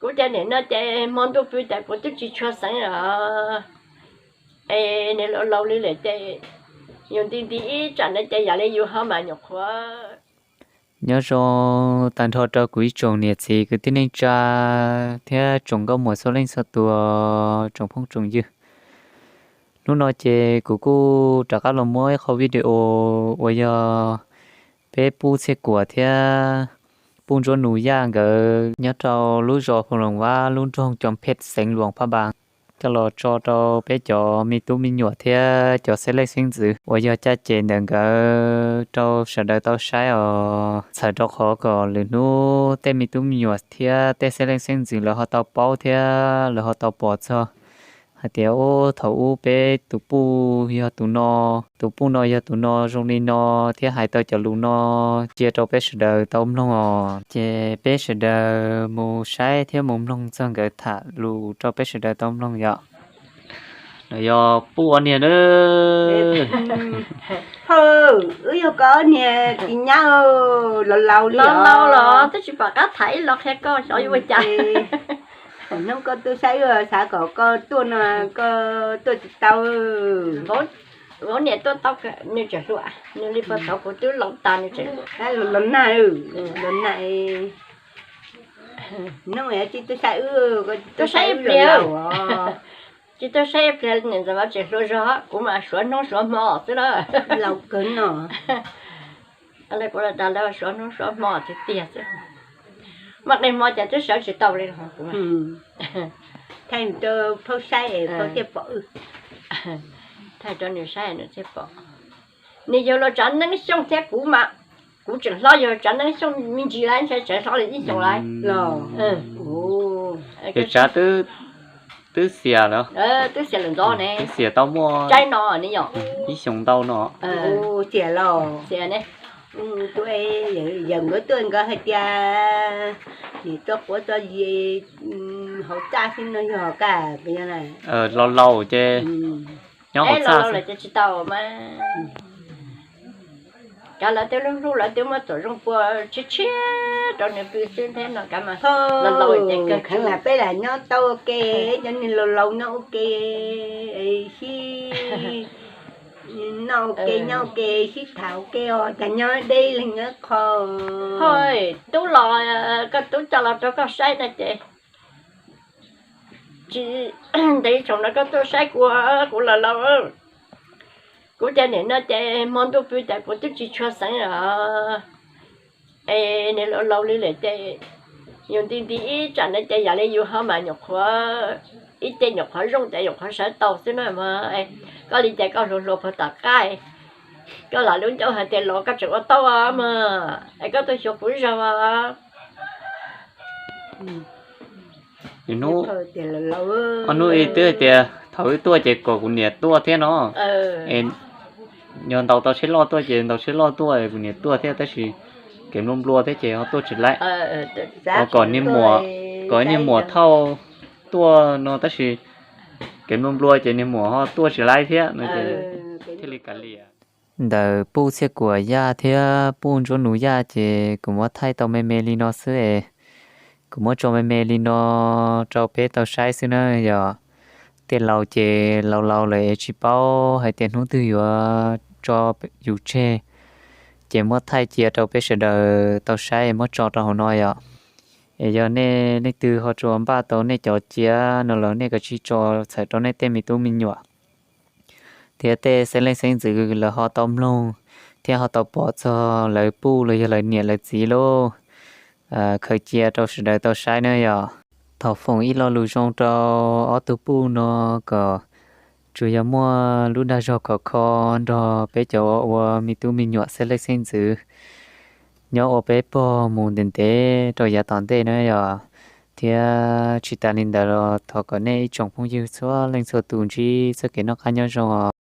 Kuv cov niam no ces hmo ntuj pw tas kuv twb tsis tshua xeeb os. Es niam laus laus li lawm ces yus nti nti ib tsam no ces yam li yus ho mas nyuam qhuav. Nyob zoo tag nrho rau kuv ib tsoom niam txiv kwv tij neej tsa thiab tsoom nkauj muam txhua leej txhua tus, tsoom phooj tsoom ywg. Hnub no ces kuv kuj rov qab los muab ib qho video uas yog peb Puj Txhiaj Kuam thiab Puj Ntsuab Nus Yaj nkawd nyob rau lub zos Phu Loos Vab lub nroog Coo Phet xeev Luas Phaj Npas coj los tso rau peb cov me tub me nyuam thiab cov xeeb leej xeeb ntxwv uas yog caj ces ntawm nkawd rau sawv daws tau saib os. Txhawm rau qhov kom lwm hnub tej me tub me nyuam thiab tej xeeb leej xeeb ntxwv lawv ho tau paub thiab lawv ho tau pom txog hais tias ub thaum ub peb tus puj yog tus no, tus puj no yog tus no zoo li no thiab hais tau cov lus no cia rau peb sawv daws tau mloog os. Ces peb sawv daws mus saib thiab mus mloog txog nkawd tham lus rau peb sawv daws tau mloog yom. No yog puj ob niag na. Phauj, wb yog koj ob niag txiv nyab laus laus li. Laus laus los twb tsis pom qab tham ib los qhia koj xyov yuav ua cas. Hnub koj tuaj saib wb xav kom koj tuaj no koj tuaj tsis tau. Vauv niam tuaj tau, nws tseem hluas, nws li puag thaum kuv twb laus tas nws tseem los nag, los nag. Hnub tsis tuaj saib wb, tuaj saib ib pliag. Tsis tuaj saib ib pliag niam ntxawm mas tseem hluas zog, kuv mas suav hnub suav hmo xwb na. Laus kawg no. Kuv los tas lawv suav hnub suav hmo tiag tiag xwb. Muaj qee hmo cas twb sawv tsis tau li. Thaij rau phauj saib es phauj thiaj pom wb. Thaij rau nws saib nws thiaj pom. Nws yog los tsav Neeb Xyooj thiab kuv mas, kuv tseem hlob yog tsav Neeb Xyooj me ntsis lawm, ntshe tseem hlob li ib xyoos lawm. Ces tsav twb xiam lawm, twb xiam lawm ntxov ne, xiam tau muaj tsaib no ne yom, ib xyoos ntau no. Xiam los xiam ne. Tus yawm nkawd tuaj nkawd hais tias nim tso quav tso zis hauv txaj xwb no yog kaj laus laus ces nyob hauv txaj xwb. Kav lawv twb hlub hlub lawv twb muab txuam zoo pua tshiab tshiab rau nws pw xwb thiab no kav mas laus laus ces kawg kheev lam peb lam nyob tau ua ke, cov niag laus laus nyob ua ke, sib noj ua ke nyob ua ke sib tham ua ke os, cas nyob deb leeg nyob qho. Hos, tub los, koj tub coj los rau koj saib no ces tsis ntev thaum no koj tuaj saib kuv, kuv los laus. Kuv cov niam no ces hmo ntuj pw tas kuv twb tsis tshua xeeb os. Es niam laus laus li lawm ces yus nti nti ib tsam no ces yam li yus ho mas nyuam qhuav, ib ce nyuam qhuav zoo ces nyuam qhuav sawv tau xwb na mas. Koj li cas koj hluas hluas puag tom qab, koj lam lub ncauj hais tias los koj tseem ua tau mas, es koj tuaj xyuas kuv zog. Hnub, ob hnub ib twb hais tias thaum wb tuaj ces kom kuv niam tuaj thiab no. Yog ntaus tau tsheb loj tuaj ces ntaus tsheb loj tuaj kuv niam tuaj thiab tab sis kev nplua nplua thiab ces ho tuaj tsis laib. Kom niag muam, kom niag muam thauj tuaj no tab sis kev nplua nplua ces niag muam ho tuaj tsis laib thiab no ces thiaj li kav liam. Ntawm Puj Txhiaj Kuam Yaj thiab Puj Ntsuab Nus Yaj ces kuv muab thaij tau me me li no xwb es kuv muab tso me me li no rau peb tau saib xwb na yom. Tej laus ces laus laus lawm es tsis paub hais tias hnub twg yuav tso yus tseg, ces muab thaij cia rau peb sawv daws tau saib es muab tso rau hauv no yom. Es yog nej leej twg ho tsuas npaj tau nej cov cia no los nej kav tsij tso txhawm rau nej tej me tub me nyuam thiab tej xeeb leej xeeb ntxwv lawv ho tau mloog thiab ho tau pom txog lawv puj los yog lawv niam lawv txiv lauj. Khaws cia rau sawv daws tau saib na yom. Thov foom ib lo lus zoo rau ob tug puj no kom tsuas yog muaj lub dag zog khov kho nrog peb cov ua me tub me nyuam xeeb leej xeeb ntxwv nyob ua peb pog mus ntev ntev rau yav tom ntej na yom. Thiab tsis tas li ntawd los thov kom nej ib tsoom phooj ywg txhua leej txhua tus ntsib txoj kev noj qab nyob zoo os.